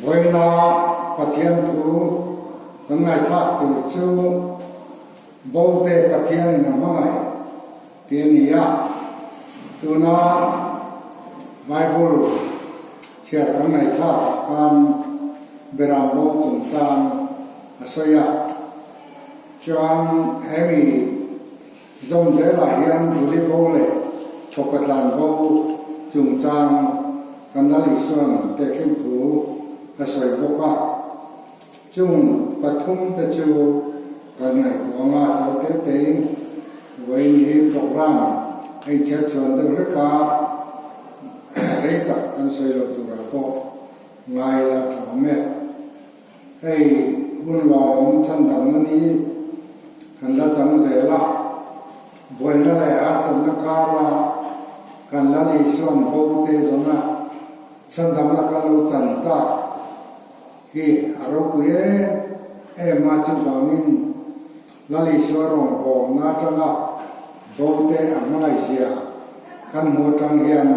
Vawiina Pathian thu kan ngaihthlak tur chu Bote Pathianin a hmangaih tih a ni a. Tuna Bible chhiar kan ngaihthlak ah khan Beram bo chungchang a sawi a. Chuan hemi Zawm zelah hian Duli bo leh Thawkatlan bo chungchang kan Lal Isuan tehkhin thu a sawi bawk a. Chung pathum te chu kan ngaihtuah anga tho te tein vawiin hi program a inchhiat chuan deuh hlek a, rei tak kan sawi loh turah pawh ngai la tha awm e. Hei hun lawmawm chhandamna ni kan la chang zel a, buaina leh harsatna kara kan la Isuan bo te zawna chhandamna ka lo chan tak hi a ropui em em a, chuvangin Lal Isua rawngbawlna atanga bo te a hmangaihzia kan hmu atang hian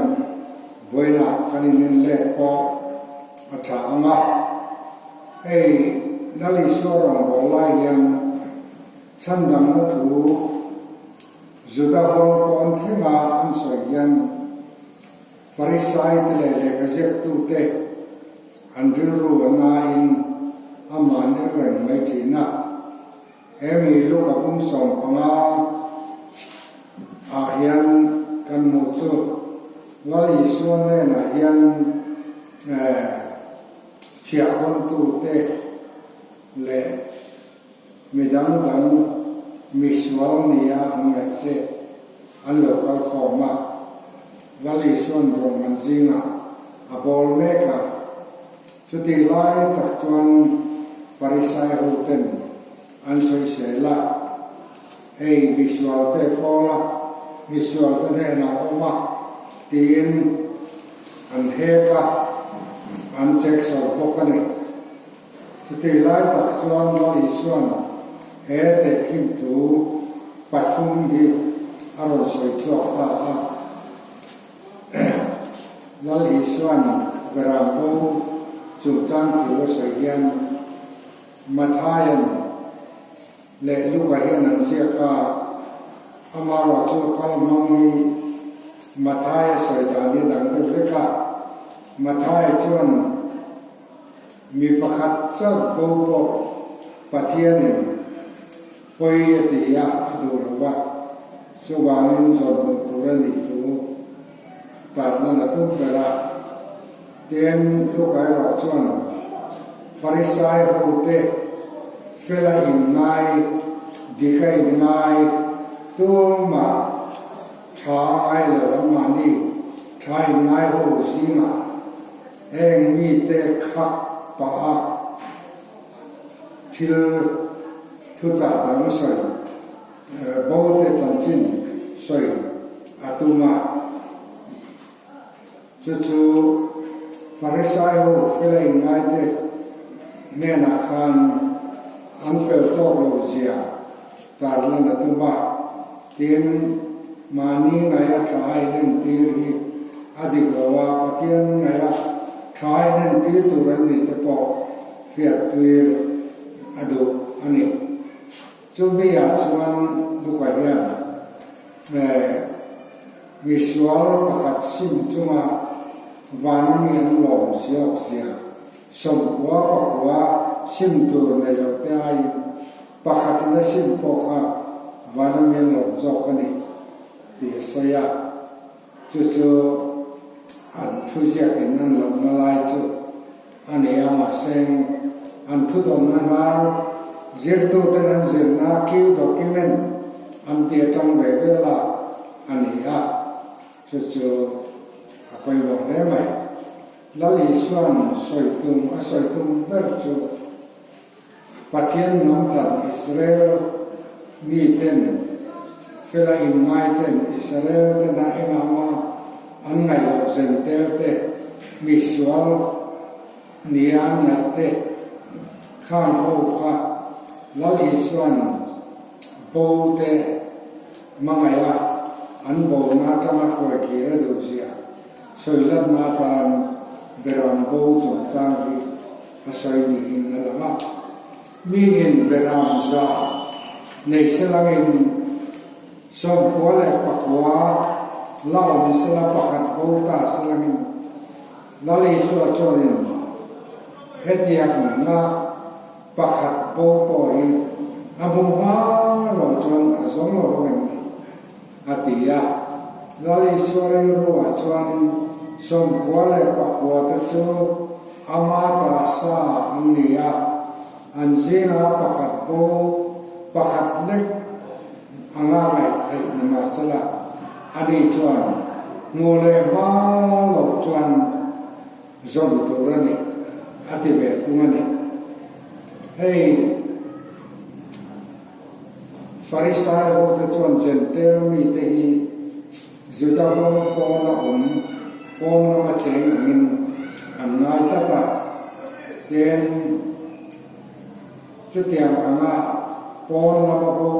vawiinah kan inen let pawh a tha ang a. Hei Lal Isua rawngbâwl lai hian chhandamna thu Juda huang pawn thlenga an sawi hian Farisai te leh lehkha ziaktute an rilru a nain amah an en reng mai thin a. He mi Luka pum 15 ah hian kan hmuh chu Lal Isua hnenah hian chhiahkhawmtute leh mi dang dang misual nia an ngaihte an lo kal khawm a. Lal Isua'n rawng an zingah a bawl mek a. Chutih lai tak chuan Pharisai hoten an sawisel a, Hei misualte pawl a, misualte hnenah awm a, tiin an hek a, an check sawi bawk a ni. Chutih lai tak chuan Lal Isua'n he tehkhin thu pathum hi a rawn sawi chhuak ta a. Lal Isua'n Beram bo chungchang thu a sawi hian Matthaia leh Luka hian an ziak a, amaherawh chu kal hmang hi Matthaia sawi dan hi dang deuh vek a. Matthaia chuan mi pakhat chauh bo pawh Pathianin Pawi a ti a, a duh lo va, chuvangin zawn hmuh tur a nih thu tarlan a tum ber a. Tin, Luka erawh chuan Farisai hote fela inngai, dika inngai, tumah tha a ngai lo anmahni tha inngai ho zingah heng mite khak pah a, Thil thuchah dang sawi, bo te chanchin sawi a tum a. Chu chu Farisai ho fela inngaite hnenah khan an fel tawk lo zia tarlan a tum a. Tin, mahni ngaia tha a inentir hi a dik lo a, Pathian ngaia tha a inentir tur an nih te pawh hriattir a duh a ni. Chumi ah chuan Luka hian misual pakhat sim chunga vana mi an lawm ziawk zia, 90 pakua sim tur nei lo te aiin pakhatin a sim pawh kha vana mi an lawm zawk a ni tih a sawi a. Chu chu an thuziak in an lohna lai chu a ni a, mahse an thudawnna hnar zirtuten an zirna Q document an ti atang ve vel a a ni a, chu chu a pawimawh hle mai. Lal Isua'n sawi tum a sawi tum ber chu Pathian hnamtlan Israel miten fela inngaiten Israel tena engahmah an ngaih loh zentel te, misual nia an ngaih te khang ho kha Lal Isua'n bo te hmangaih a an bona atanga hruai kir a duh zia sawi latna atan Beram bo chungchang hi. a sawi niin a lang a. Miin beram za nei selangin 98 la awm sela pakhat bo ta selangin Lal Isua chuanin hetiang nga pakhat bo pawh hi a hmu hma lo chuan a zawng lo vang em ni? a ti a. Lal Isua rilruah chuan 99 te chu ama ta sa an ni a, an zinga pakhat bo pakhat lek anga ngaih theih ni mahsela, ani chuan hmu leh hma loh chuan zawn tur a ni, a ti ve thung a ni. Hei Farisai hote chuan Jentail mite hi Juda rawng pawna awm pawn lama cheng angin an ngai tlat a, tin, Chutiang anga pawn lama bo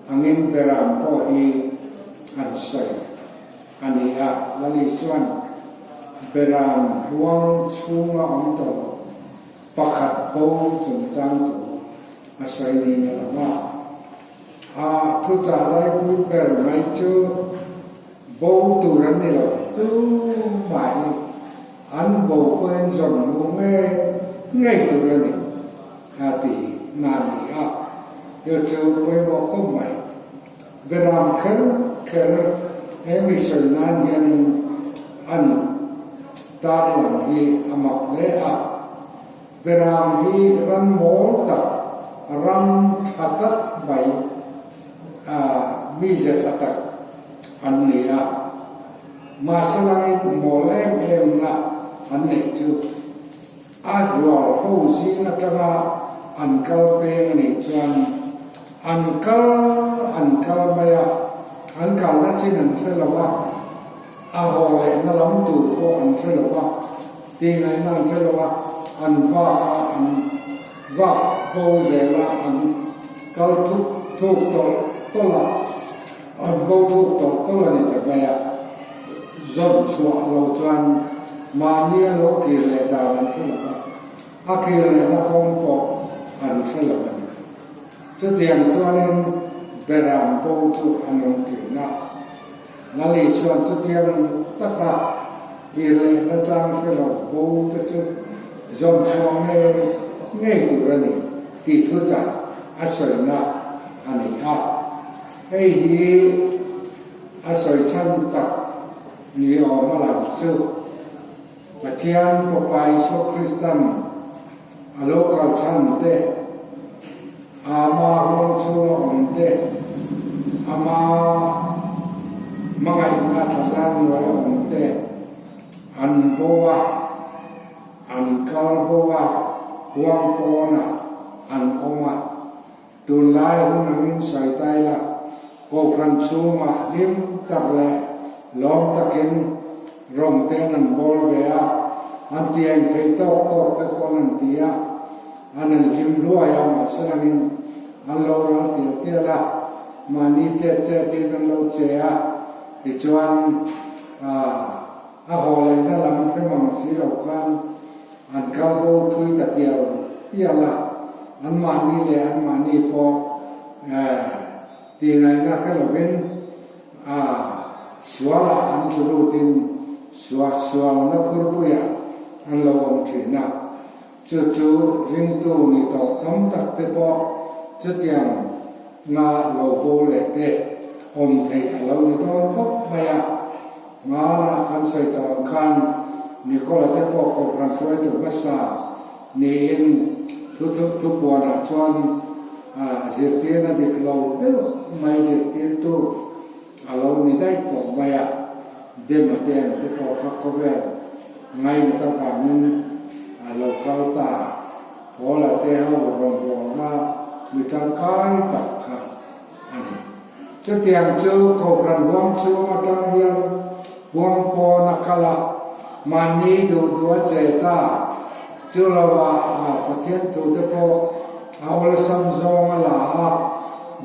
angin beram pawh hi an sawi a ni a. Lali chuan beram huang chhunga awm tawh pakhat bo chungchang thu a sawi niin a lang a. A thuchah laipui ber mai chu bo tur an ni lo tumah hi An bo pawhin zawn hmuh ngei ngei tur a ni, a ti na ni a. Chu chu pawimawh khawp mai. Beram kher kher he mi sawi nan hianin an tarlang hi a mak hle a. Beram hi ram mawl tak, ram tha tak mai, mize tha tak an ni a. Mahse langin mawl em em na an neih chu a rual ho zing atanga an kal peng a nih chuan an kal an kal mai a, an kalna chin an hre lo a, a haw lehna lam tur pawh an hre lo a, tihngaihna an hre lo a, an vak a, an vak bo zel a, an kal thuk thuk tawlh tawlh a. An bo thuk tawlh tawlh a ni ta mai a, zawn chhuah lo chuan mahni a lo kir leh dan an hre lo va, a kir lehna kawng pawh an hre lo a ni. Chutiang chuanin Beram bo chu an awm thin a, Lali chuan chutiang taka kir lehna chang hre lo bo te chu zawn chhuah ngei ngei tur a ni tih thuchah a sawina a ni a. Hei hi a sawi chhan tak ni awm a lang chu Pathian Fapa Isua Kristan a lo kal chhan te, ama huang chhunga awm te, ama hmangaihna thlazar hnuaia awm te an bo a, an kal bo a, huang pawnah an awm a. Tunlai hun angin sawi ta ila, Kohhran chhungah hlim tak leh lawm takin rawng ten an bawl ve a, an ti eng thei tawk tawk te pawn an ti a, an an hlim hluai a, mahse langin an lo ral tial tial a, mahni chet chetin an lo che a, tichuan a haw lehna lam hre mang si lo khan An kal bo thui ta tial tial a, anmahni leh anmahni pawh tihngaihna hre lovin a sualah an tlu lutin sualna khurpuiah an lo awm thin a. Chu chu ringtu ni tawh tam tak te pawh chutiang nga lo bo leh te awm theih a lo ni dawn khawp mai a. Hmanah kan sawi tawh ang khan Nicola te pawh Kohhran hruaitu hmasa niin thupuanah chuan zirtirna dik lo deuh mai zirtirtu a lo ni daih tawh mai a, Dema te an te pawh kha khawvel ngainat avangin a lo kal ta. Paula te ho rawngbawlna mi tangkai tak kha a ni. Chutiang chu Kohhran huang chhung atang hian huang pawn a kal a, mahni duh duh a che ta. Chu lovah a Pathian thute pawh a awlsam zawng a la a,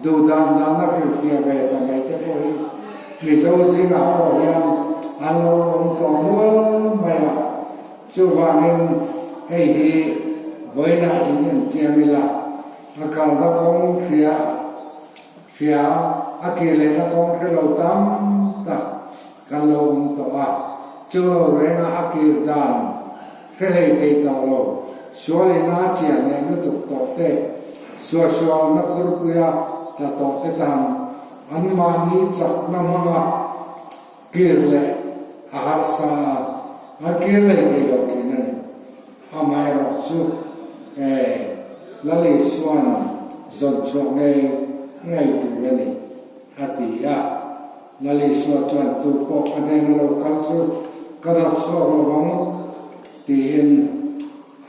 duh dan dan a hrilhfiah ve ta mai te pawh hi Mizo zingah pawh hian an lo awm tawh nual mai a. Chuvangin. Hei hi vawiinah in en chiang ila, a kalna kawng hria hria, a kir lehna kawng hre lo tam tak kan lo awm tawh a. Chu lo renga a kir dan hre hlei thei tawh lo, sualin a chiah leh lutuk tawh te, suahsualna khurpuia tla tawh te tan anmahni chakna hmanga Kir leh a harsa a, an kir leh thei lo thin a ni. Amaherawh chu he Lal Isua'n zawn chhuah ngei ngei tur a ni, a ti a. Lal Isua chuan tu pawh ka hnena lo kal chu ka rawt chhuak lo vang tiin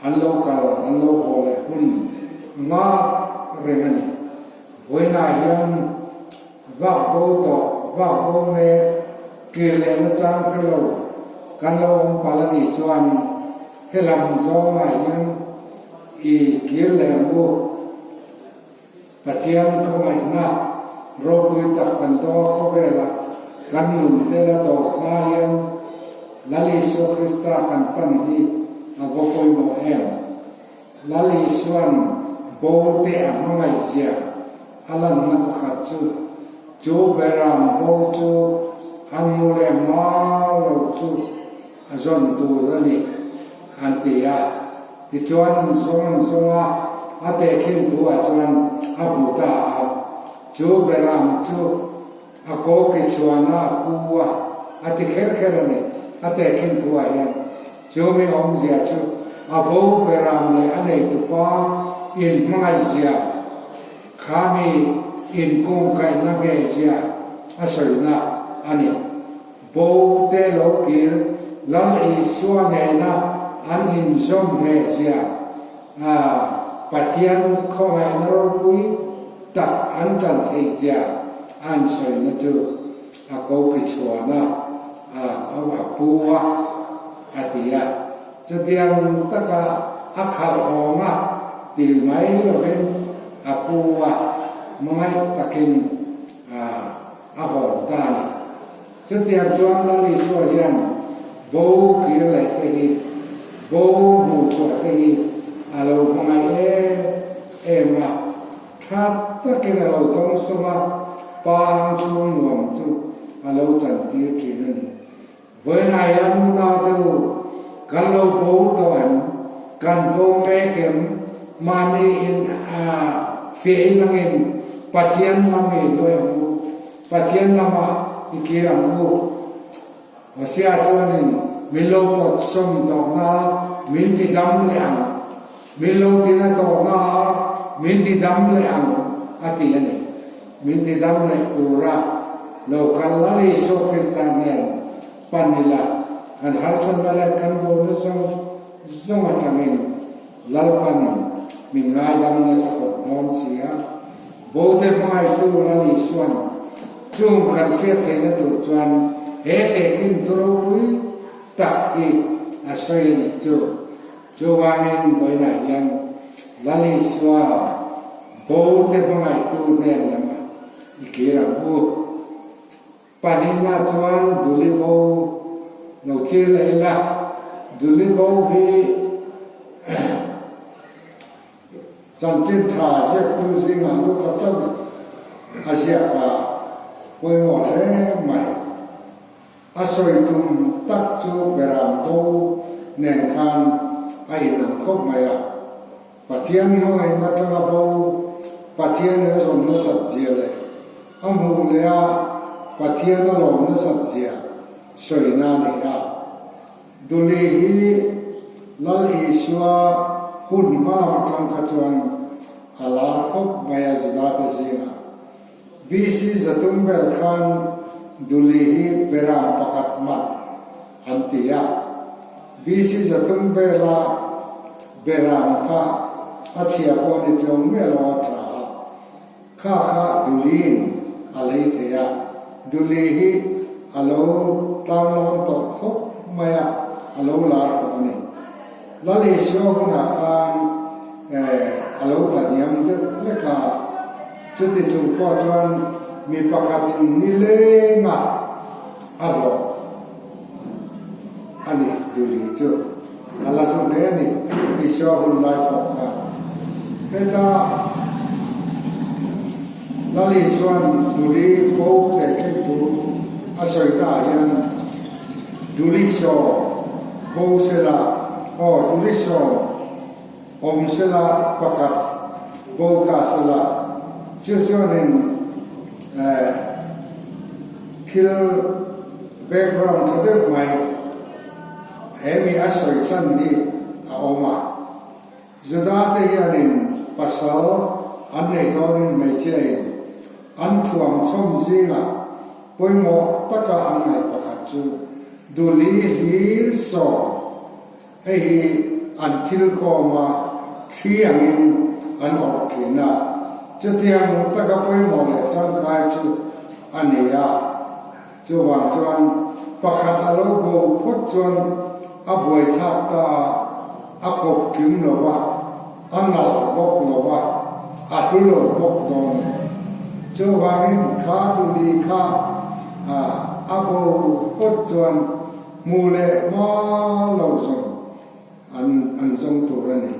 an lo kal an lo haw leh hun nghak reng a ni. Vawiinah hian Vak bo tawh, vak bo mek, kir leh na chang hre lo kan lo awm palh a nih chuan helam zawngah hian i kir leh ang u. Pathian khawngaihna ropui tak kan dawng a khawvelah kan nun te la tawp hma hian Lal Isua Krista kan pan hi a va pawimawh em? Lal Isua'n bo te a hmangaihzia a lanna pakhat chu, chu Beram bo chu an hmu leh hma lo chu a zawn tur a ni, an ti a. Tichuan an zawng an zawng a, a tehkhin thuah chuan a hmu ta a. Chu Beram chu a kawki chhuahna a pu a, a ti kher kher a ni. A tehkhin thuah hian chu mi awmzia chu a bo beram leh a neitupa inhmangaihzia, kha mi inkungkaihna ngehzia a sawina a ni. Bo te lo kir Lal Isua nena an inzawm ngehzia a Pathian khawngaihna ropui tak an chan theih zia a an sawina chu a koki chhuahna a a pu a, a ti a. Chutiang taka a khalh hawng a ti mai lovin a pu a, hmangaih takin a a hawn ta a ni. Chutiang chuan Lal Isua hian bo kir leh te hi, bo hmuh chhuah te hi a lo hmangaih em em a, tha takin a lo dawng sawm a, pa ang chhung nuam chu a lo chantir thin a ni. Vawiinah hian unaute u, kan lo bo tawh em? Kan bo mek em? Mahni in a fiah ilangin Pathian lam i nuai ang u. Pathian lamah i kir ang u. Hosea chuanin min lo pawt sawm tawhna min ti dam leh ang, min lo tina tawhna min ti dam leh ang a ti a ni. Min ti dam leh tura lo kal Lal Isua Krista hnen pan ila kan harsatna leh kan bona zawng zawng atangin Lalpan min ngaidam nasa khawp dawn si a, Bote hmangaitu Lal Isua'n chung kan hriat theihna tur chuan he tehkhin thu ropui tak hi a sawi a nih chu. Chuvangin vawiinah hian Lal Isua Bote hmangaitu hnen lamah i kir ang u. Pahnihna chuan Duli bo lo thlir leh ila, Duli bo hi chanchin tha ziaktu zingah Luka chauh a ziak a pawimawh hle mai. A sawi tum tak chu Beram bo nen khan a inang khawp mai a. Pathian hmangaihna atanga bo Pathian a zawm nasat zia leh a hmuh leh a Pathian a lawm nasat zia sawina a ni a. Duli hi Lal Isua hun hma lam atang kha chuan a lar khawp mai a Judate zingah. BC zatum vel khan Duli hi Beram pakhat mat an ti a. BC zatum vela Beram kha a chhia pawh ni tlawm miah lo a tha a, kha kha Duliin a lei thei a. Duli hi a lo tlanglawn tawh khawp mai a, a lo lar tawh a ni. Lal Isua hunah khan a lo tla hniam deuh hlek a, chuti chung pawh chuan mi pakhatin nilenga a hlawh a ni, Duli chu a la hlu hle a ni. Isua hun lai pawh kha. Heta Lal Isua'n Duli bo leh thleng thu a sawi naah hian Duli sawm bo sela, aw Duli sawm awm sela pakhat bo ta sela, chu chuanin eh thil background tha deuh mai he mi a sawi chhan hi a awm a. Juda te hianin pasal an nei dawnin hmeichhia in an thuam chhawm zingah pawimawh taka an ngaih pakhat chu Duli hlir sawm Hei hi an thil khawma thli angin an awrh thin a, chutiang taka pawimawh leh tangkai chu a ni a. Chuvang chuan pakhat a lo bo phawt chuan a buaithlak ta a, a kawp kim lo va, a nalh bawk lo va, a hlu lo bawk dawn a ni. Chuvangin kha duli kha a bo phawt chuan Hmu leh hma lo zawng an an zawng tur a ni.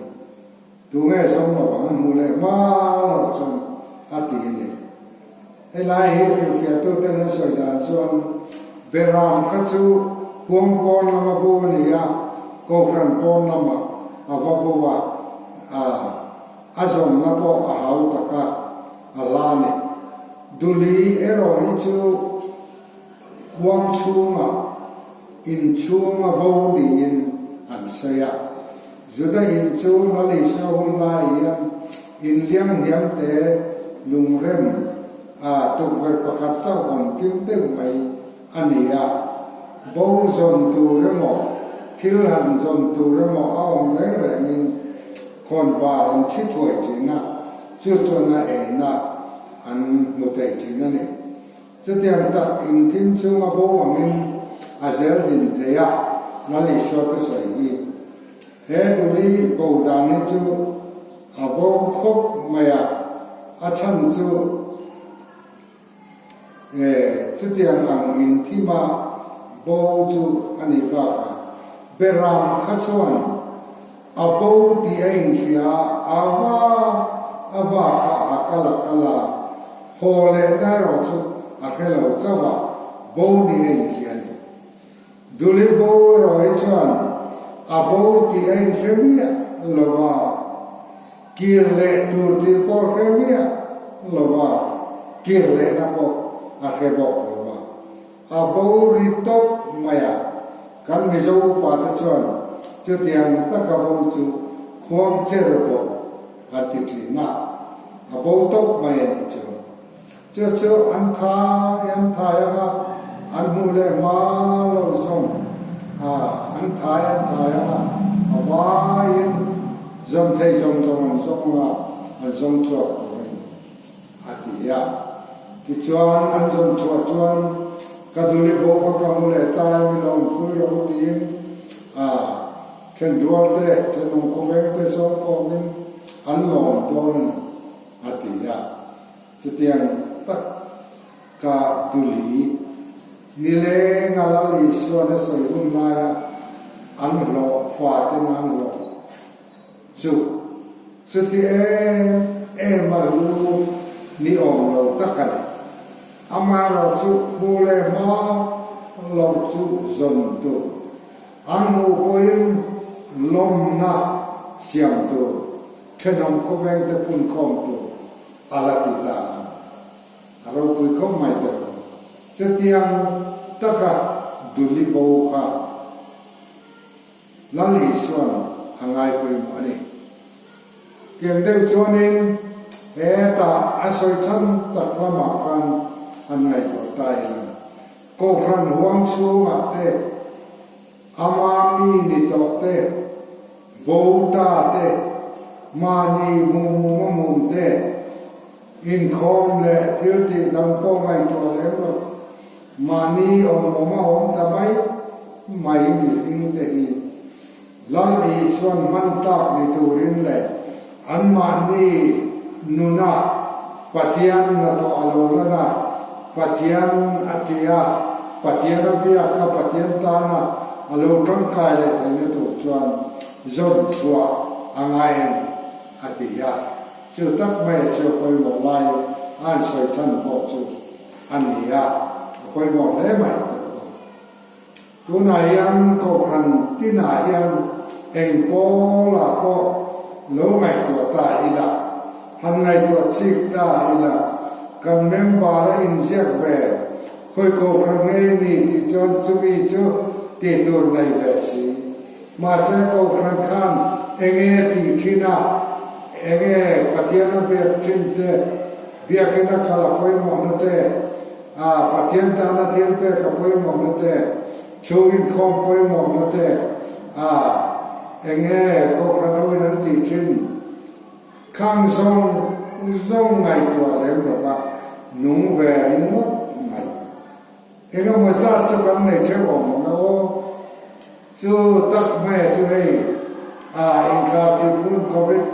Tunge zawng lo ang hmu leh hma lo chuan a ti a ni. Helai hi hrilhfiahtuten an sawi dan chuan Beram kha chu huang pawn lama bu a ni a, Kohhran pawn lamah a va bu a, a a zawnna pawh a hau tak a, a hla a ni. Duli erawh hi chu Huang chhungah in chhunga bo niin an sawi a. Juda in chu Lalisua hun lai hian in liang hniam te lungrem a tukverh pakhat chauh hawn thim deuh mai a ni a. Bo zawn tur emaw, thil han zawn tur emaw a awm reng rengin khawnvar an chhi thuai thin a, chu chuan a ena an hmu thei thin a ni. Chutiang tak engkim chunga bo angin a zel din thei a, Lal Isua thusawi hi. He duli bo dan hi chu a bo khawp mai a, a chhan chu e chutiang ang inthima bo chu a nih bakah Beram kha chuan A bo tih a inhria a, a va a va kha a kal a kal a, haw leh na erawh chu a hre lo chauh a, bo ni a inhria a ni. Duli bo erawh hi chuan a bo tih a inhre miah lo va, kir leh tur tih pawh a hre miah lo va, kir lehna pawh a hre bawk lo va. A bo ri tawp mai a, kan Mizo upa te chuan chutiang taka bo chu khuang cher pawh an ti thin a, a bo tawp mai a nih chu. Chu chu an thai an thai ang a, an hmuh leh hma lo zawng a, an thai an thai ang a, a vaiin zawm thei zawng zawng an zawng ang a, an zawng chhuak tur a ni. A ti a. Tichuan, an zawm chhuah chuan, Ka duli bo ka ka mu leh ta e, min awm pui rawh u tiin a thenrual te, thenawm khawveng te sawm kawmin an lawm dawn a ni, a ti a. Chutiang tak ka duli nileng a Lal Isuan a sawi hun laia an hlawh faten an hlawh Chu chuti em em a lu ni awm lo tak a ni. Amaherawhchu hmu leh hma lo chu zawn tur, an hmuh pawhin lawmna siam tur, thenawm khawvengte punkhawm tur a la ti ta ang. A ropui khawp mai che rawh. Chutiang taka duli bo kha. Lal Isuan a ngai pawimawh a ni. Tiang deuh chuanin hetah a sawi chhan tak lamah khan an ngaihtuah ta ila. Kohhran huang chhungah te, ama mi ni tawh te, bo ta te, mahni mum mum a mum te, inkhawm leh thil tih dang pawh ngaihtuah lem lo, Mahni awm awm a awm ta mai mai mihring te hi Lal Isuan hman tlak ni turin leh anmahni nuna Pathian hnathawh a lo lan a, Pathian a ṭih a, Pathian a biak a, Pathian tana a lo ṭangkai leh theihna tur chuan zawn chhuah a ngai em a ti a, chu tak mai chu a pawimawh lai a an sawi chhan pawh chu a ni a, a pawimawh hle mai tawh a. Tunah hian Kohhran tinah hian eng pawlah pawh lo ngaihtuah ta ila, han ngaihtuah chik ta ila, kan member a inziak ve, khawi Kohhran nge i ni tih chuan chumi chu tih tur nei ve si. Mahse Kohhran khan enge tih thin a, enge Pathian a biak thin te, biakin a kal a pawimawhna te, A Pathian tana thil pek a pawimawhna te, chhung inkhawm pawimawhna te, a eng nge Kohhran hoin an tih thin khang zawng zawng ngaihtuah lem lova nung ve ringawt mai. Eng emaw zat chu kan nei theuh awm ang aw. Chu tak hmai chu hei a inkhar thil phun Covid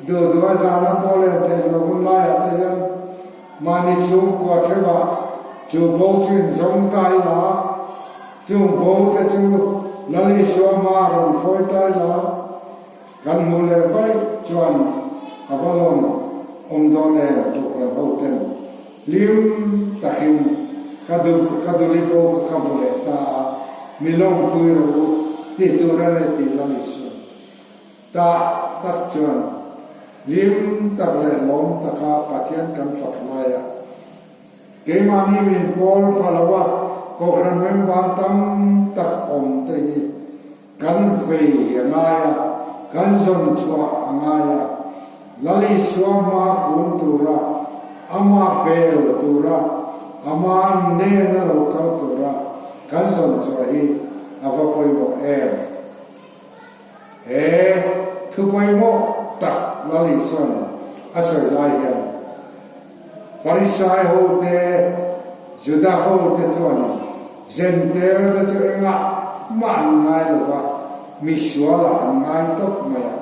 duh duh a zana pawh len theih loh hun laiah te hian mahni chhungkua theuhah chu bo chu inzawm ta ila, chung bo te chu Lal Isua hma rawn hruai ta ila, kan hmuh leh vaih chuan a va lawm awm dawn em Kohhran ho ten hlim takin ka duh ka duli bo ka ka hmu leh ta a, mi lawmpui rawh u tih tur a ni tih Lal Isua tah tak chuan hlim tak leh lawm taka Pathian kan fak lai a. Keimahni min pawl pha lo a, Kohhran member tam tak awm te hi Kan vei a ngai a, kan zawn chhuah a ngai a, Lal Isua hma kun tura, ama bel tura, ama nena lo kal tura kan zawn chhuah hi a va pawimawh em? He thu pawimawh tak Lal Isua'n a sawi lai hian Farisai ho te, Juda ho te chuanin Zentel te chu engah mah an ngai lo va, misualah an ngai tawp mai a,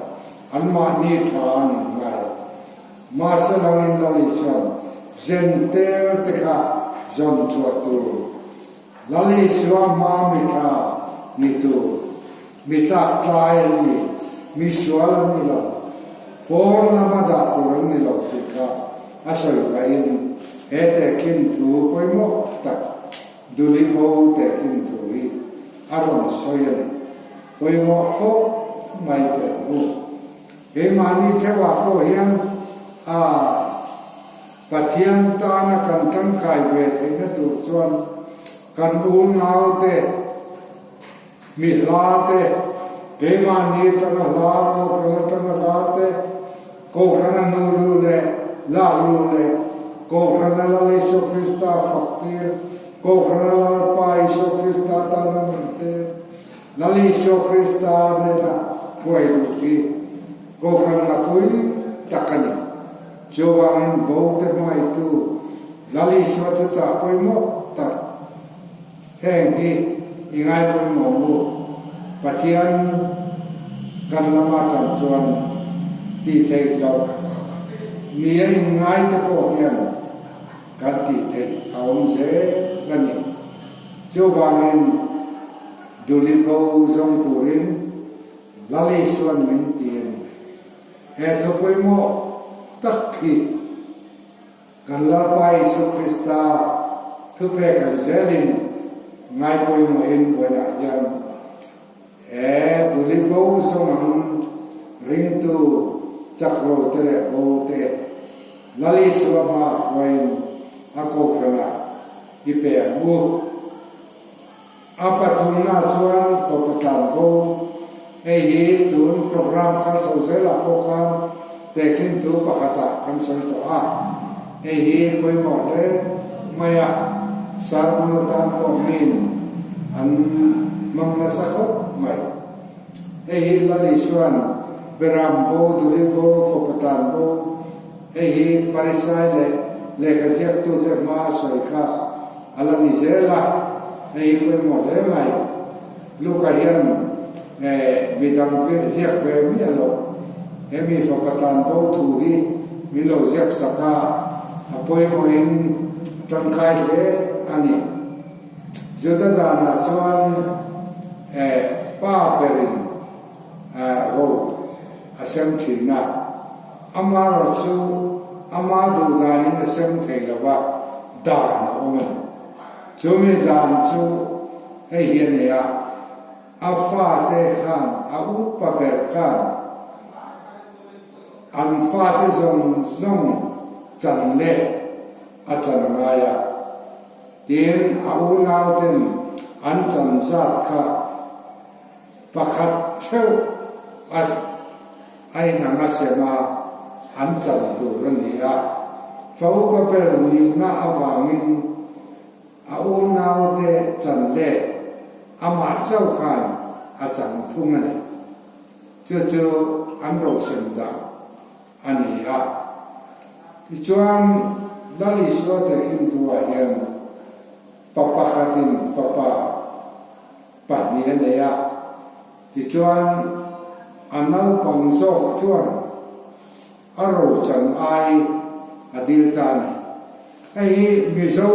anmahni tha an inngai. Mahse langin Lali chuan Zentel te kha zawn chhuah tur, Lali chuan hma mi tha ni tur, mi tlak tlai an ni, misual an ni lo, pawn lama dah tur an ni lo tih kha a sawi pahin he tehkhin thu pawimawh tak Duli bo tehkhin thu hi a rawn sawi a ni. Pawimawh khawp mai teh ang u. Keimahni theuhah pawh hian a Pathian tana kan tangkai ve theihna tur chuan kan unaute, mi hla te, keimahni atanga hla, Kohhran atanga hla te, Kohhrana nu lu leh lah lu leh Kohhrana Lal Isua Krista fak tir, Kohhrana Lalpa Isua Krista tana nun te, Lal Isua Krista nena hruai luh hi Kohhran ngapui tak a ni. Chuvangin bo te hmaitu Lal Isua thuchah pawimawh tak heng hi i ngai pawimawh mu. Pathian kan lama tan chuan tih theih loh ni a inngai te pawh hian kan tih theih a awm zel a ni. Chuvangin duli bo zawng turin Lal Isuan min ti a ni. He thu pawimawh tak hi kan Lalpa Isu Krista thupek ang zelin ngai pawimawhin vawiinah hian he duli bo zawng ang ringtu chak lo te leh bo te Lal Isua hmaah hruaiin a kohhranah i pe ang u. A pathumna chuan fapa tlan vo. Hei hi tun programme kal chho zelah pawh khan tehkhintu pakhatah kan sawi tawh a. Hei hi pawimawh hle mai a, sermon atan pawh min an hmang nasa khawp mai. Hei hi Lal Isua'n Beram bo, Duli bo, fapa tlan bo, hei hi Farisai leh lehkha ziaktute hma a sawi kha A la ni zel a, hei hi pawimawh hle mai. Luka hian midang ziak ve miah lo, hemi fapa tlan bo thu hi min lo ziak sak a, a pawimawhin a tangkai hle a ni. Juda danah chuan pa berin ro a. sem thin a, amaherawhchu ama duh danin a sem thei lo va, dan a awm a ni. Chumi dan chu hei hi a ni a, a fate khan, a upa ber khan an fate zawng zawng chan leh a chan a ngai a. Tin, a unauten an chan zat kha pakhat theuh a a inang a sem a, an chan tur a ni a. Fa upa ber nihna avangin a unaute chan let amah chauh khan a chang thung a ni. Chu chu an rosem dah a ni a. Tichuan, Lal Isua tehkhintuah hian pa pakhatin fapa pahnih a nei a. Tichuan, a naupang zawk chuan a rochan ai a dil ta a ni. Hei hi Mizo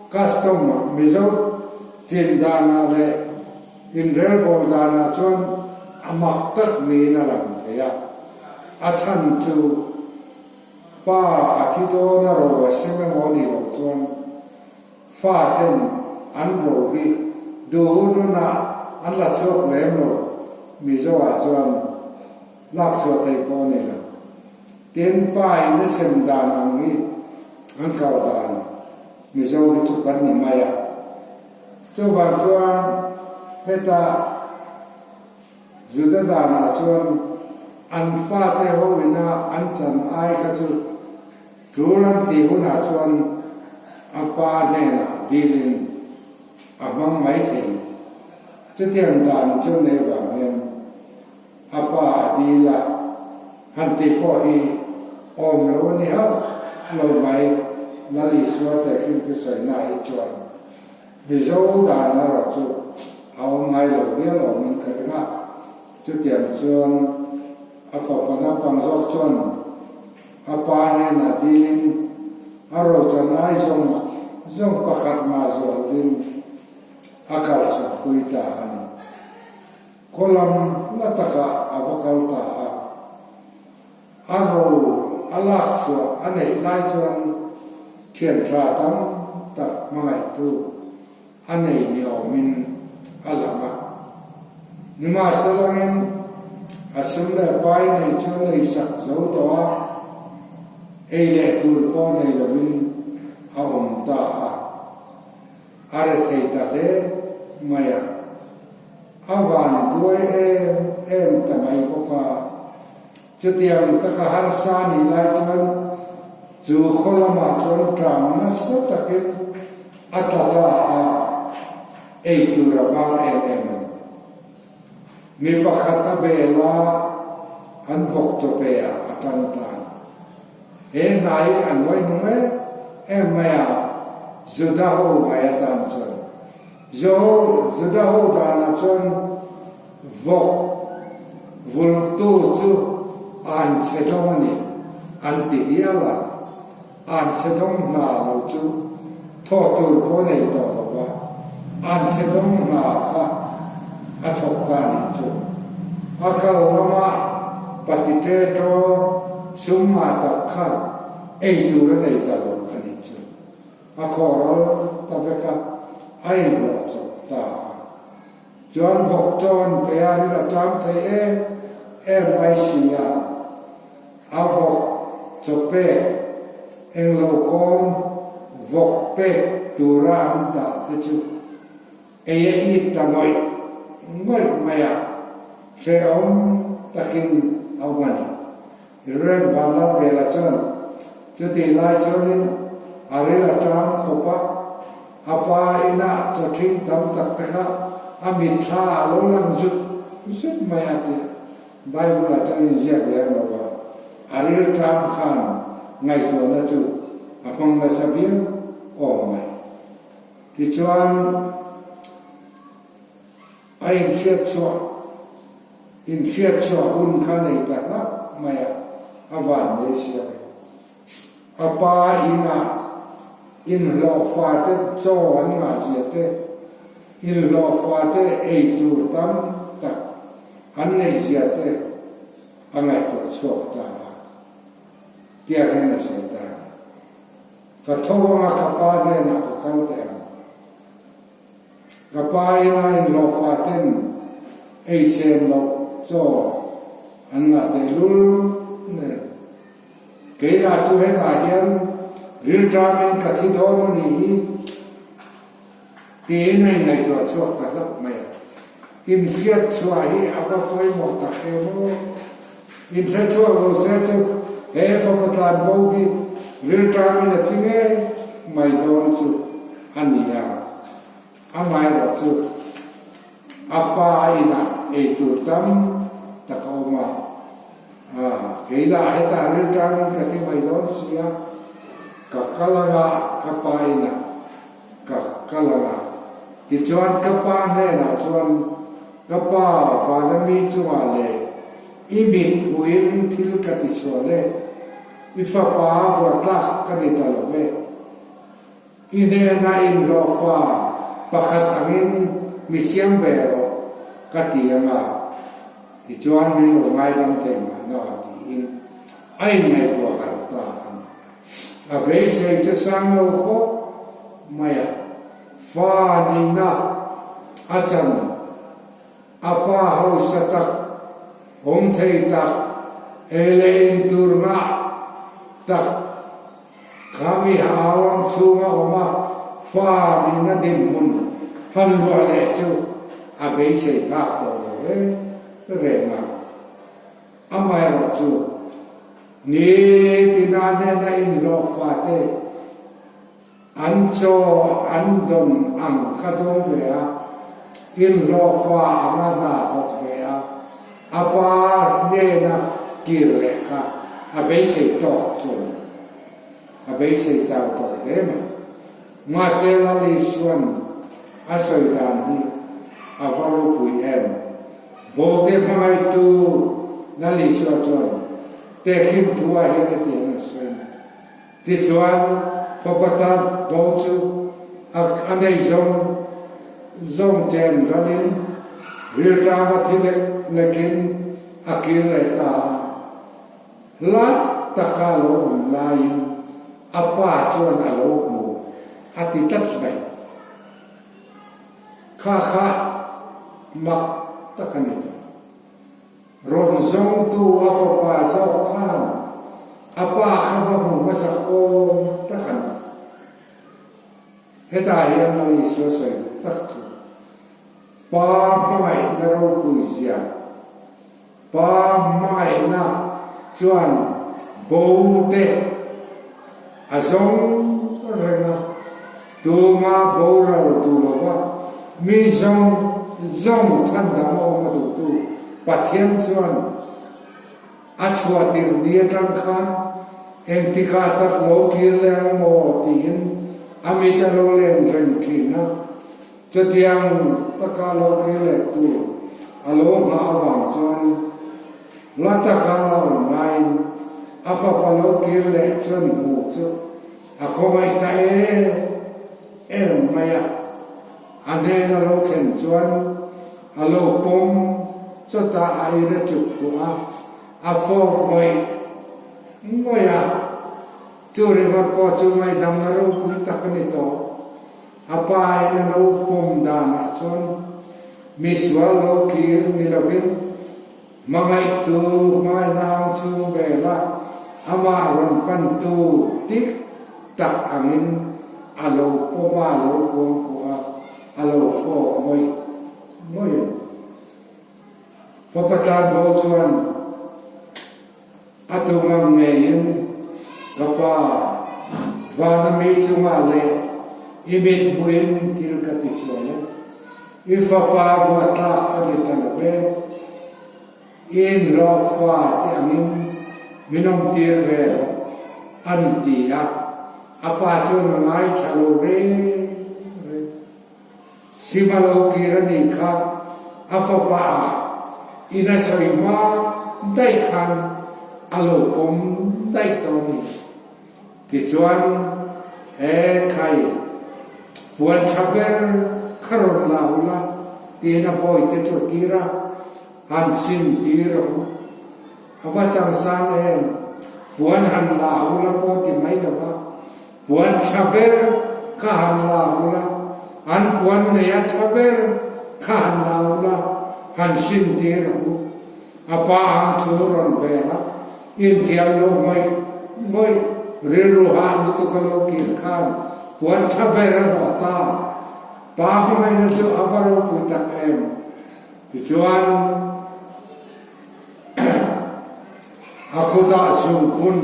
custom-ah, Mizo chin danah leh inrelbawl danah chuan a mak tak niin a lang thei a. A chhan chu pa a thi dawn a ro a sem emaw a nih loh chuan fa ten an ro hi duh hun hunah an la chhuak lem lo Mizo ah chuan lak chhuah theih pawh a ni lo. Tin pa in a sem dan ang hi an kal dan Mizo hi chu kan ni mai a. Chuvang chuan hetah Juda danah chuan an fate ho ina an chan ai kha chu tul an tih hunah chuan a pa hnenah dilin a hmang mai thei. Chutiang dan chu nei vang hian a pa a dil a, han tih pawh hi awm lo a ni hauh lo mai, Lal Isua tehkhin thusawi-na hi chuan. Mizo dan erawh chu a awm ngai lo viau awmin ka ring a, chutiang chuan a fapa naupang zawk chuan a pa hnenah dilin a rochan ai zawng zawng pakhat mah zuah lovin a kal chhuahpui ta a ni. Khaw lam la takah a va kal ta a. A ro a lak chhuah a neih lai chuan thian tha tam tak hmangaihtu a nei ni awmin a lang a. Nimahselangin a sum leh pai nei chu a nei sak zo tawh a, ei leh tur pawh nei lovin a awm ta a. A rethei ta hle mai a. A van duai em em ta mai bawk a. Chutiang taka harsa nih lai chuan chu khaw lamah chuan tlang nasa takin a tla ta a, ei tur a vang em em a ni. Mi pakhat a bel a, an vawk chaw pe ah a tang ta a ni. He hna hi a nuai hnung em em mai a, Juda ho ngai atan chuan. Juda ho danah chuan Vawk vultu chu an chhe dawng a ni an ti hial a, an chhe dawng hna lo chu thawh tur pawh nei tawh lo va, an chhe dawng hna kha a thawk ta a nih chu. A kal lama patite ṭo sum ngah tak kha ei tur a nei ta lo a nih chu. A khawhral ta vek a, a inhlawh chawp ta a. Chuan vawk chawn pe a ril a tlang thei em em mai si a, a vawk chaw pek englo kawm vawk pek tura an dah te chu ei a it ta ngawih ngawih mai a, hrehawm takin a awm a ni. Rev Vanlalvela chuan chutih lai chuanin a ril a tang khawp a, a pa inah chaw ṭhing tam tak te kha a mitthla a lo lang zut zut mai a tih Bible-ah chuan inziak lem lo va, a ril tang khan ngaihtuahna chu a hmang nasa viau awm mai. Tichuan. A inhriatchhuah inhriatchhuah hun kha nei ta hlauh mai a, a van nei siam e. A pa inah inhlawhfa te chaw an ngahzia te, inhlawhfa te ei tur tam tak an neihzia te a ngaihtuah. chhuak ta a, tiang hian a sawi ta a ni. Ka tho anga ka pa hnenah ka kal teh ang. Ka pa ina inhlawhfa ten ei sen loh chaw an ngah tehlul nen. Keimah chu hetah hian rilṭamin ka thi dawn a nih hi tiin a inngaihtuah chhuak ta hlauh mai a. Inhriat chhuah hi a va pawimawh tak em aw. Inhre chhuak lo se chu he fapa tlan bo hi rilṭamin a thi ngei mai dawn chu a ni a. Amaherawh chu a pa inah eitur tam tak a awm a. A, kei lah hetah rilṭangin ka thi mai dawn si a, ka kal anga ka pa inah ka kal anga. Tichuan ka pa hnenah chuan, Ka pa, vana mi chungah leh i mit hmuhin thil ka ti chhuah le, i fapa vuatlak ka ni ta lo ve. I hnena inhlawhfa pakhat angin mi siam ve rawh ka ti anga, tichuan min lo ngaidam thei mahna tiin a inngaihtuah harh ta a ni. A beisei chu sang lo khawp mai a, fa nihna a chan a pa hausa tak, awm thei tak, ei leh in tur ngah tak, Kha mi hau ang chhunga awm a fa nihna dinhmun han luah leh chu a beisei phak tawh lo reng reng a. Amaherawh chu, nitina hnena inhlawh fate an chaw an dawn ang kha dawng ve a, inhlawh fa anga hna thawk ve a, a pa hnena kir leh kha a beisei tawk chuan a beisei chau tawh hle mai. Mahse Lal Isuan a sawi dan hi a va ropui em? Bawlte hmangaihtu Lal Isua chuan tehkhin thu ah hian hetiang a sawi. Tichuan fapa tan bo chu a nei zawng zawng chen ralin rilṭama thi lek lekin a kir leh ta a. Hla taka lo awm laiin a pa chuan a lo hmu a ti tlat mai. Kha kha mak tak a ni tawh. Rawn zawngtu a fapa zawk khan a pa kha va hmu hmasak awm tak a ni. Hetah hian Lal Isua sawi duh tak chu Pa hmangaihna ropui zia, Pa hmangaihna chuan bo te a zawng reng a, tuma boral duh lova mi zawng zawng chhandam a awm a duhtu Pathian chuan a chhuahtir ni atang khan engtikah tak lo kir leh ang maw tiin a mit a lo len reng thin a. Chutiang taka lo kir leh tur a lo nghah avang chuan la taka la awm laiin a fapa lo kir leh chuan hmuh chu a khawngaih ta em em mai a. A hnen a lo thlen chuan a lo pawm chawtah a ira chuk tuah a, a fawk ngawih ngawih a. Chu ringawt pawh chu ngaihdamna ropui tak a ni tawh. A pa in a lo pawm danah chuan misual lo kir ni lovin hmangaihtu hmangaihna ang chhung vela amah rawn pantu dik tak angin a lo pawm a, a lo kuangkuah a, a lo fawk ngawih ngawih a ni. Fapa tlanbo chuan A tum ang ngeiin ka pa vana mi chungah leh i mit hmuhin thil ka ti chuai e. I fapa vuatlak ka ni ta lo e. I inhlawh fa te angin min awmtir ve rawh, an ti a. A pa chuan a ngaithla lo reng reng. Sima lo kir a nih kha a fapa ah in a sawi hma daih khan a lo pawm daih tawh a ni. Tichuan, E khai, puan tha ber kha rawn la u la, tiin a bawite chu a tir a, han sim tir rawh u. A va changsang em? Puan han la ula pawh ti mai lo va, puan tha ber kha han la ula, an puan nei a tha ber kha han la ula, han sin tir rawh u. A pa ang chu rawn vel a, inthiam lo ngawih ngawih rilru hah lutuk a lo kir khan puan tha ber a hnawh ta. Pa hmangaihna chu a va ropui tak em? Tichuan, a kutah zungbun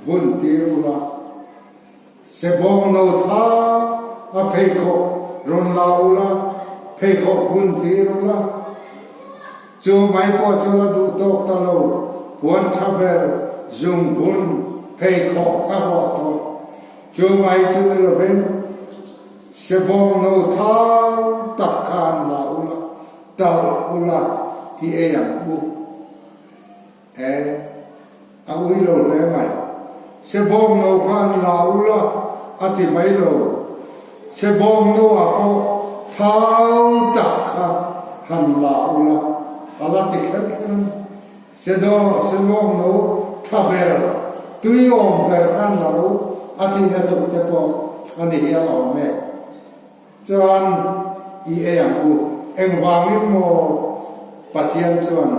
bun tir ula, sebawng no tha a pheikhawk rawn la ula, pheikhawk bun tir ula, chu mai pawh chu la duh tawk ta lo, puan tha ber zungbun pheikhawk ka hlawh tawh, chu mai chu ni lovin sebawng no thau tak kha an la ula, Talh ula i ei ang u. E, a ui lo hle mai. Sebawng no kha an la ula a ti mai lo. Sebawng no ah pawh thau tak kha han la ula a la ti kher kher a ni. Sebawng no tha ber, tui awm ber kha an la ro a tihna tuk te pawh a ni hial awm e. Chuan i ei ang u. Engvangin maw Pathian chuan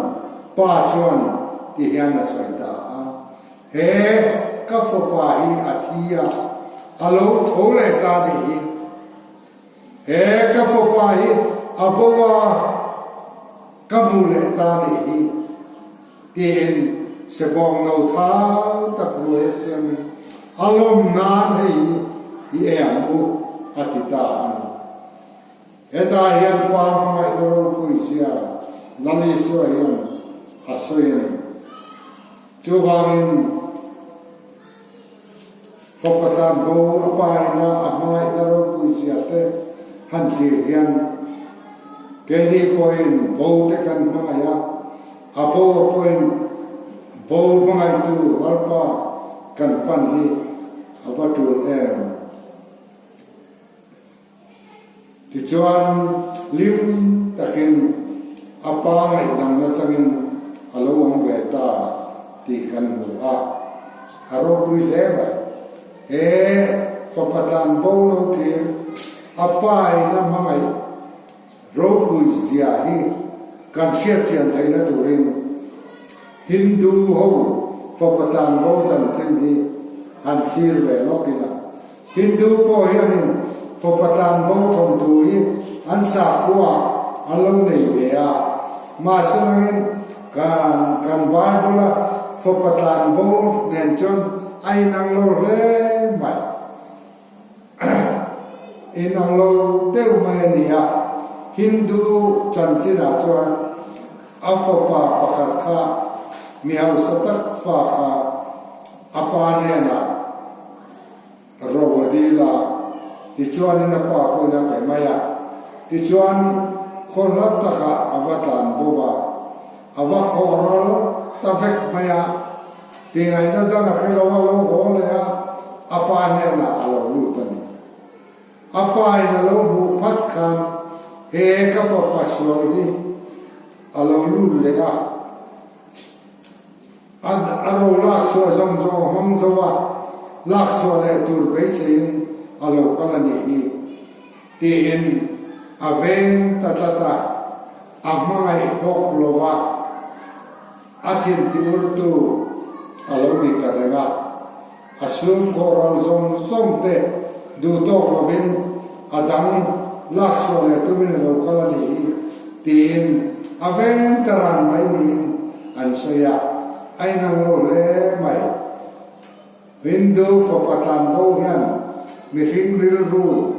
Pa chuan ti hian a sawi ta a, He ka fapa hi a thi a, a lo tho leh ta nih hi. He ka fapa hi a bo a, ka hmu leh ta nih hi, tiin sebawng no thau tak ruai a siamin a lawm nan hei hi i ei ang u, a ti ta a ni. Hetah hian Pa hmangaihna ropui zia Lal Isua hian a sawi a ni. Chuvangin fapa tan bo a pa ina a hmangaihna ropui zia te han thlir hian keini pawhin bo te kan hmangaih a, a bo a pawhin bo hmangaihtu Lalpa kan pan hi a va tul em? Tichuan hlim takin a pa ngaihdamna changin a lo awm ve ta tih kan hmu a, a ropui hle mai. He fapa tlan bo lo kir a pa in a hmangaih ropui zia hi kan hriat chian theihna turin Hindu ho fapa tlan bo chanchin hi han thlir ve lawk ila. Hindu pawh hianin fapa tlan bo thawmthu hi an sakhua an lo nei ve a, mahse nangin kan kan Bible-a fapa tlan bo nen chuan a inang lo hle mai. Inang lo deuh mai a ni a, Hindu chanchinah chuan a fapa pakhat kha mi hausa tak fa kha a pa hnenah Ro a dil a, tichuanin a pa pawhin a pe mai a. Tichuan, khaw hla takah a va tlan bo a, a va khawh ral ta vek mai a. Tingaihna dang a hre lo a, lo haw leh a, a pa hnenah a lo lut a ni. A pa in a lo hmuh phat khan he ka fapa sual hi a lo lut leh a. A a ro lak chhuah zawng zawng a hmang zo a, lak chhuah leh tur beiseiin a lo kal a nih hi, tiin a veng ta tlat a, a hmangaih bawk lo a, a thintiurtu a lo ni ta reng a. A sum khawhral zawng zawng te duh tawk lovin a dang lak chhuah leh tumin a lo kal a nih hi tiin a veng ta ran mai niin an sawi a, a inang lo hle mai. Hindu fapa tlan bo hian mihring rilru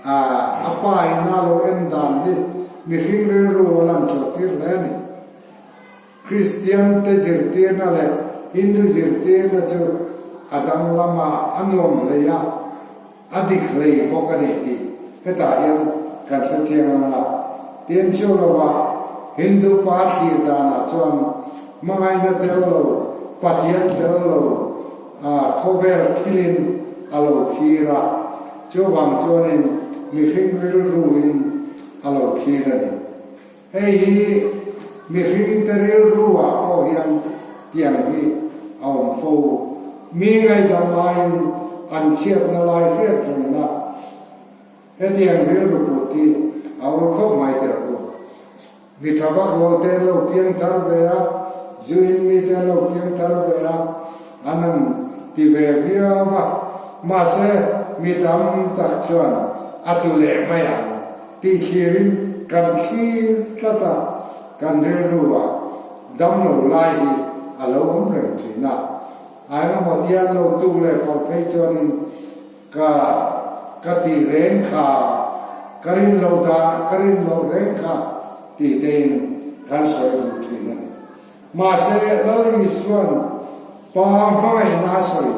a a pa in a lo en dan hi mihring rilru a lan chhuah tir hle a ni. Kristian te zirtirna leh Hindu zirtirna chu a danglam a, a nuam hlei a, a dik hlei bawk a ni tih hetah hian kan hre chiang ang a. Tin, chu lovah Hindu pa thlir danah chuan hmangaihna tel lo, Pathian tel lo, khawvel thilin a lo thlir a, chuvang chuanin mihring rilruin a lo thlir a ni. Hei hi mihringte rilru ah pawh hian. Tiang hi a awm fo. Mi ngaihdam aiin an chhiatna lai hriat rengna hetiang rilru put hi a awl khawp mai teh rawh u. Mi tha vak lo te an lo piang thar ve a, zu in mi te an lo piang thar ve a, an han ti ve viau a, mahse mi tam tak chuan a tlu leh mai ang tih thlirin kan thlir tlat a, kan rilru ah Damlo lai hi a lo awm reng thin a, a engemaw tian lo tuk leh palh phei chuanin ka ka tih reng kha, ka rin lo dah ka rin loh reng kha tih tein kan sawi duh thin a ni. Mahse, Lal Isua'n Pa hmangaihna a sawi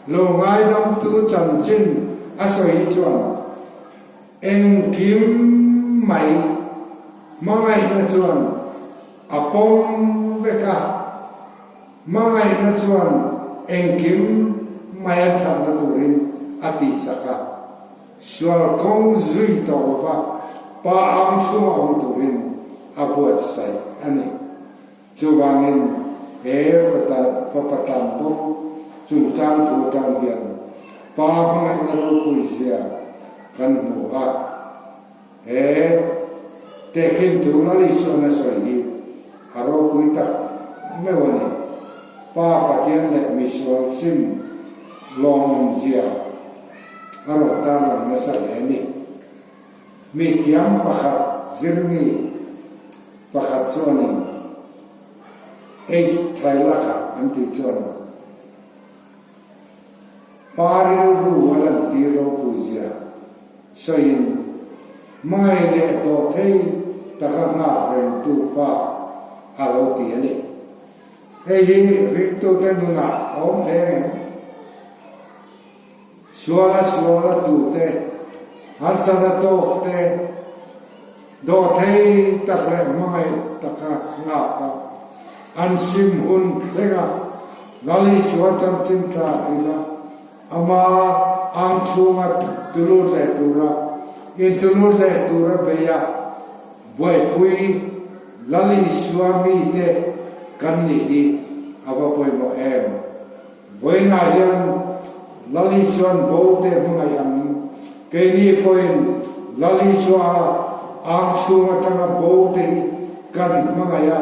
lo ngaidamtu chanchin a sawi hi chuan engkim mai hmangaihna chuan A pawm vek a, hmangaihna chuan engkim mai a thatna turin a tihsak a, sual kawng zui tawh lova pa ang chhunga awm turin a buatsaih a ni. Chuvangin he fapa tlan bawk chungchang thu atang hian pa hmangaihna ropui zia kan hmu a. He tehkhin thu Lal Isuan a sawi hi a ropui tak meuh a ni. Pa Pathian leh misual sim lawmawmzia a rawn tarlang nasa hle a ni. Mi thiam pakhat zirmi pakhat chuanin H. Thailaka an tih chuan, Pa rilru a lantir ropuizia sawiin hmai leh dawh thei taka nghak rengtu pa a lo ti a ni. Hei hi ringtute nunah a awm thei ang em? Suala suala tute, harsana tawk te, dawh thei tak leh hmangaih taka nghak a, an sim hun thleng a, Lal Isua chanchin tla hril a, ama ang chhunga tulut leh tura intulut leh tura bei a, buaipui Lal Isua mite kan nih hi a va pawimawh em? Vawiinah hian Lal Isua'n bo te hmangaih angin keini pawhin Lal Isua ang chhung atanga bo te hi kan hmangaih a,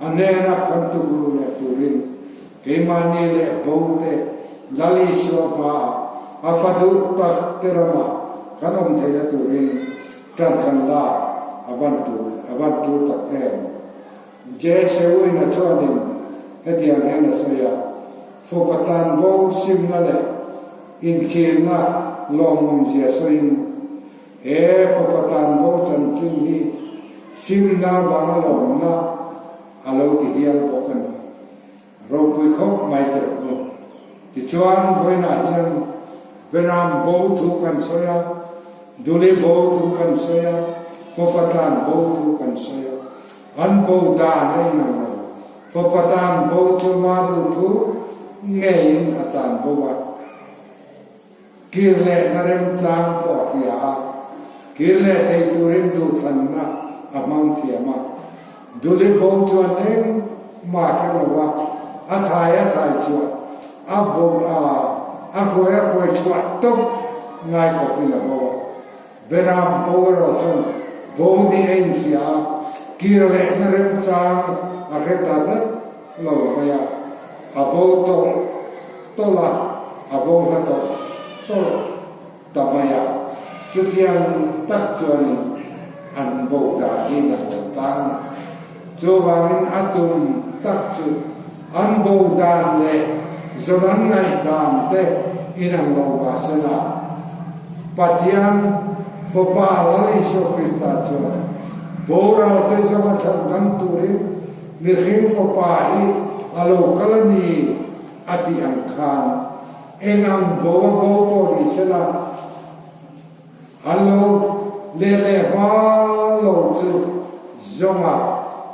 a hnena kan tukluh leh turin keimahni leh bo te Lal Isua hmaah a fa duh tak te ramah kan awm theihna turin tan kan lak a van tur a van tul tak em. Jesewina chuanin hetiang hian a sawi a, Fawpa tan bo simna leh inchhirna lawmawmzia sawiin, he fawpa tan bo chanchin hi simna vanga lawmna a lo ti hial bawk a ni. Ropui khawp mai teh u. Tichuan, vawiinah hian Beram bo thu kan sawi a, Duli bo thu kan sawi a, Fawpa tlan bo thu kan sawi a. An bo dan a inang lo. Fawpa tlan bo chu ma duh thu ngeiin a tlan bo a. Kir lehna remchang pawh a hria a, kir leh thei turin duhthlanna a hmang thiam a. Duli bo chuan engmah hre lo a, a thai a thai chhuah, a bawm a, a hruai a hruai chhuah tawp ngai khawpin a bo a. Beram bo erawh chuan bo nih a inhria a, kir lehna remchang a hre ta hlek lo mai a, a bo tawlh tawlh a, a bo hla tawlh tawlh ta mai a, chutiang tak chuanin an bo dan hi na hawn tlang a ni. Chuvangin a tum tak chu an bo dan leh zawn an ngaih dan te inang lo mahsela Pathian Fapa Lal Isua Krista chuan boral te zawnga chhandam turin mihring Fapa hi a lo kal a ni a tih ang khan Eng ang bo a bo pawh ni sela, an lo leh leh hma lo chu zawnga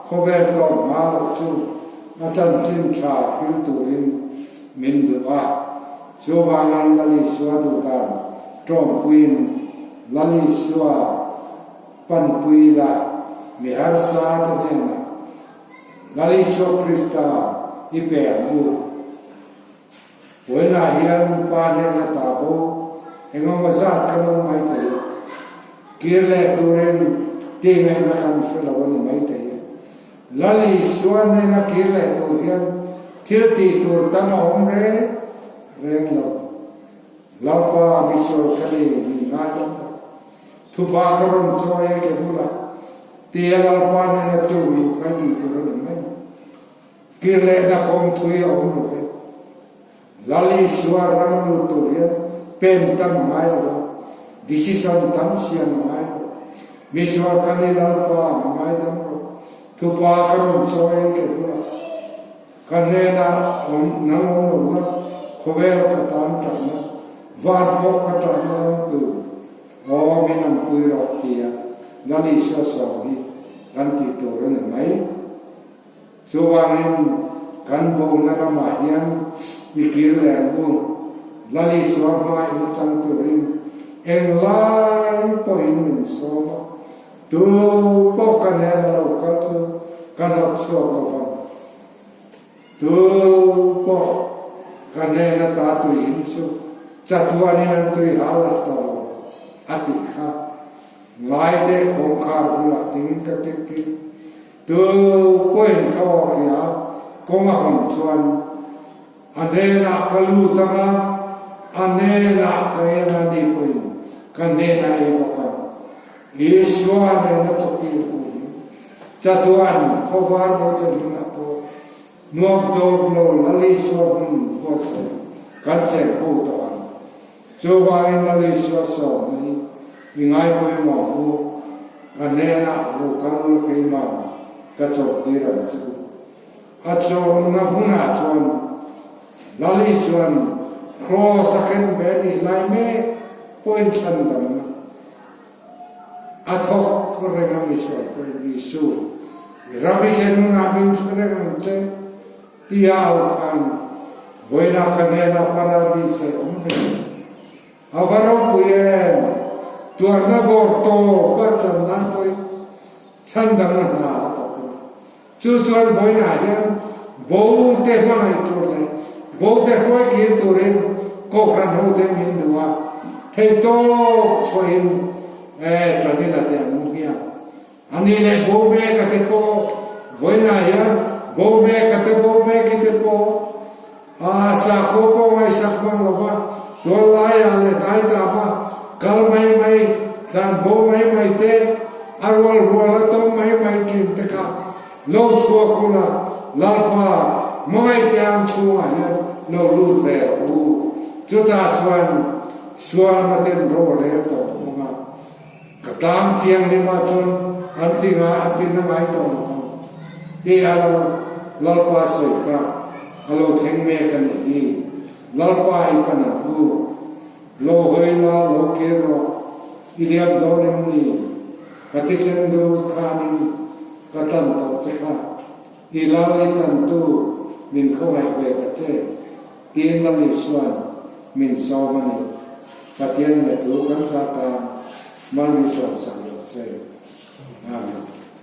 khawvel tawp hma loh chu a chanchin tha hril turin min duh a. Chuvangin Lal Isua duhdan tawmpuiin Lal Isua panpui la mi harsa te hnenah Lal Isua Krista. i pe ang u. Vawiinah hian pa hnena ta bo engemaw zat kan awm mai thei a, kir leh turin tih ngaihna kan hre lo a ni mai thei. Lal Isua hnena kir leh tur hian thil tih tur tam a awm reng reng lo. Lalpa misual kha ni min ngai dam lo. Thupa ka rawn chawi e ke bulah tia Lalpa hnena tluk luh kha i tih tur a ni mai. Kir lehna kawng thui a awm lo ve. Lal Isua ram lut tur hian pen tam a ngai lo va, decision tam siam a ngai lo. Misual kha ni Lalpa a ngai dam rawh. Thupa ka rawn chawi e ke bulah. Ka hnenah awm nang awm lo la, khawvel ka tan ṭahna, van pawh ka ṭahna lam tur aw min awmpui rawh tia Lal Isua sawm hi kan tih tur a ni mai. Chuvangin kan bona ramah hian i kir leh ang u, Lal Isua hmain a chang turin englai pawhin min sawm a, Tu pawh ka hnena lo kal chu ka hnawt chhuak lo vang. Tu pawh ka hnena ta tui in chu chatuanin an tui hau lah tawh lo, a tih kha. Ngaite kawngkhar bulah dingin ka kik kik. Tu pawhin ka aw hria kawng a hawn chuan a hnenah ka lut ang a, a hnenah ka en a ni pawhin ka hnenah ei bawk ang. Isua nena chawkir tur hi chatuan khawvar lo chen hunah pawh nuam tawp lo Lal Isua hmun buatsaih kan cheng ho tawh ang. Chuvangin Lal Isua sawmna hi i ngaipawimawh hu, ka hnenah lo kal la keimah ka chawktir ang che u. A chawmna hmunah chuan Lal Isua'n Kraws a ken ve nih lai mek pawhin chhandamna a thawk reng a misual pawhin Isu i ram i thlen hunah min hre reng ang che tia au khan vawiinah ka hnenah Paradise a awm ve. A va ropui em! Tuarna vawr tawp a chan nan pawhin chhandamna hna a tawp a ni. Chu chuan vawiinah hian bo te hmangaih tur leh bo te hruai kir turin Kohhran hote min duh a, theihtawp chhuahin e ṭan ila teh ang u hmiang. A ni leh bo mek a te pawh vawiinah hian bo mek a te bo mek i te pawh a sakhua pawh ngaihsak hmang lo va, tual laiah leh dai tama kal mai mai, tlan bo mai mai te, a rual rual a tawm mai mai ṭin te kha lo chhuak ula Lalpa hmangaihte ang chhungah hian lo lut ve rawh u. Chutah chuan sualna ten ro a rel tawh vang a. Ka tlang thianghlim ah chuan an ti ngai a ti na ngai tawh lo ang ti a lo Lalpa sawi kha a lo thleng mek a nih hi. Lalpa i pan ang u. Lo hawi la lo kir rawh i liam dawn em ni? Ka thisen lut khanin ka tlan tawh che kha. I lal i tlantu min khawngaih ve ta che tiin Lal Isua'n min sawm a ni. Pathian leh thu kan zat a, mal min sawmsak lo che. Amen.